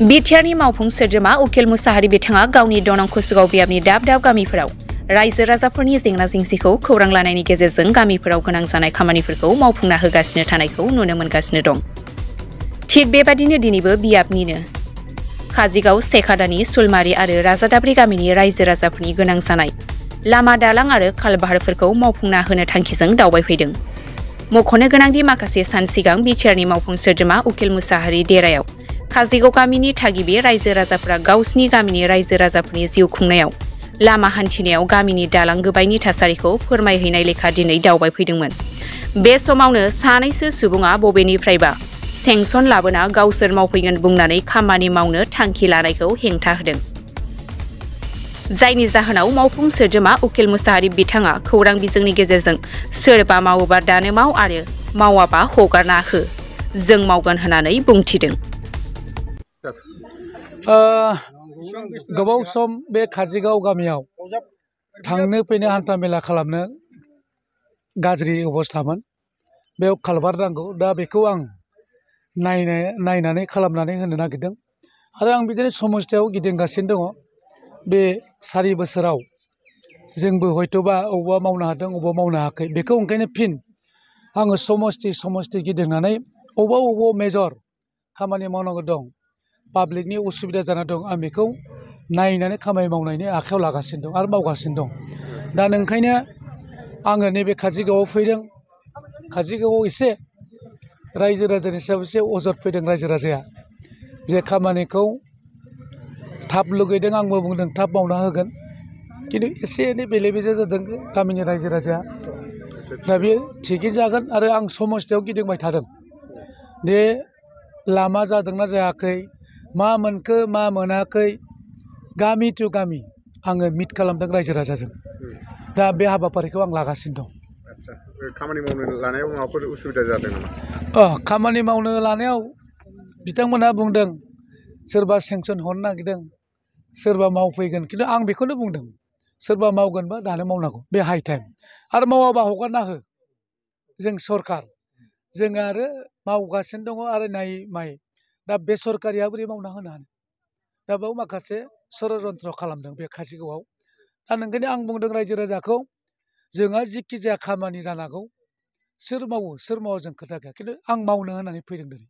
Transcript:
बिटिआरनि मावफुं सोद्रोमा उकिल मुसाहारि बिथाङा गावनि दनं कुसुगाव बियाबनि दाब दाब गामिफोराव रायजो राजाफोरनि जेंना जेंसिखौ खौरां लानायनि गेजेरजों गामिफोराव गोनां जानाय खामानिफोरखौ मावफुंना होगासिनो थानायखौ नुनो मोनगासिनो दं। थिग बेबादिनो दिनैबो बियाबनिनो काजिगाव सेखादानि सुलमारि आरो राजादाब्रि गामिनि रायजो राजाफोरनि गोनां जानाय लामा दालां आरो खालबाहारफोरखौ मावफुंना होनो थांखिजों दावबायफैदों। मख'नो गोनांदि माखासे सान सिगां बिटिआरनि मावफुं सोद्रोमा उकिल मुसाहारि देरायाव काजिगाव गामिनि थागिबि रायजो राजाफोरा गावसिनि गामिनि रायजो राजाफोरनि जिउ खुंनायाव लामा हान्थिनायाव गामिनि दालां गोबायनि थासारिखौ फोरमायहैनाय लेखा दिनै दावबायफैदोंमोन। बे समावनो सानैसो सुबुङा बबेनिफ्रायबा सेंसन लाबोना गावसोर मावफैगोन बुंनानै खामानि मावनो थांखि लानायखौ हेंथा होदों। जायनि जाहोनाव मावफुं सोद्रोमा उकिल मुसाहारि बिथाङा खौरां बिजोंनि गेजेरजों सोरबा मावोबा दानो माव आरो मावाबा हगारना हो, जों मावगोन होननानै बुंथिदों। गोबाव सम बे काजिगाव गामियाव थांनो फैनो हान्था मेला खालामनो गाज्रि अबस्थामोन। बेयाव कालभार नांगौ, दा बेखौ आं नायनानै खालामनानै होनो नागिरदों आरो आं बिदिनो समस्थियाव गिदिंगासिनो दङ। बे 4 बोसोराव जोंबो हयथ'बा अबावबा मावनो हादों अबावबा मावनो हायाखै, बेखौ ओंखायनो फिन आङो समस्ति गिदिंनानै अबाव मेजर खामानि मावनांगौ दं, पाब्लिकनि उसुबिदा जाना दं, आं बेखौ नायनानै खामानि मावनायनि आखायाव लागासिनो दं आरो मावगासिनो दं। दा ओंखायनो आङो नैबे काजिगावआव फैदों। काजिगावआव एसे रायजो राजानि सायाव एसे अजद फैदों रायजो राजाया, जे खामानिखौ थाब लुगैदों, आंबो बुंदों थाब मावना होगोन, खिन्थु एसे एनै बेले बेजे जादों गामिनि रायजो राजाया। दा बेयो थिगैनो जागोन आरो आं समस्थियाव गिदिंबाय थादों दे लामा जादोंना जायाखै, मा मोनखो मा मोनाखै, गामि टु गामि आङो मिट खालामदों रायजो राजाजों। दा बे हाबाफारिखौ आं लागासिनो दं। खामानि मावनो लानायाव माबाफोर उसुबिदा जादों नामा? खामानि मावनो लानायाव बिथांमोनहा बुंदों सोरबा सेंसन हरनो नागिरदों, सोरबा मावफैगोन, खिन्थु आं बेखौनो बुंदों सोरबा मावगोनबा दानो मावनांगौ, बे हाइ टाइम, आरो मावाबा हगारना हो। जों सरखार, जोङो आरो मावगासिनो दङ आरो माइ दा बे सरकारिया बोरै मावना होनो हानो? दा बेयाव माखासे षड़यन्त्र खालामदों बे काजिगावआव। दा ओंखायनो आं बुंदों रायजो राजाखौ, जोंहा जिखि जाया खामानि जानांगौ, सोर मावो सोर मावा जों खोथा गैया, खिन्थु आं मावनो होननानै फैदों दिनै।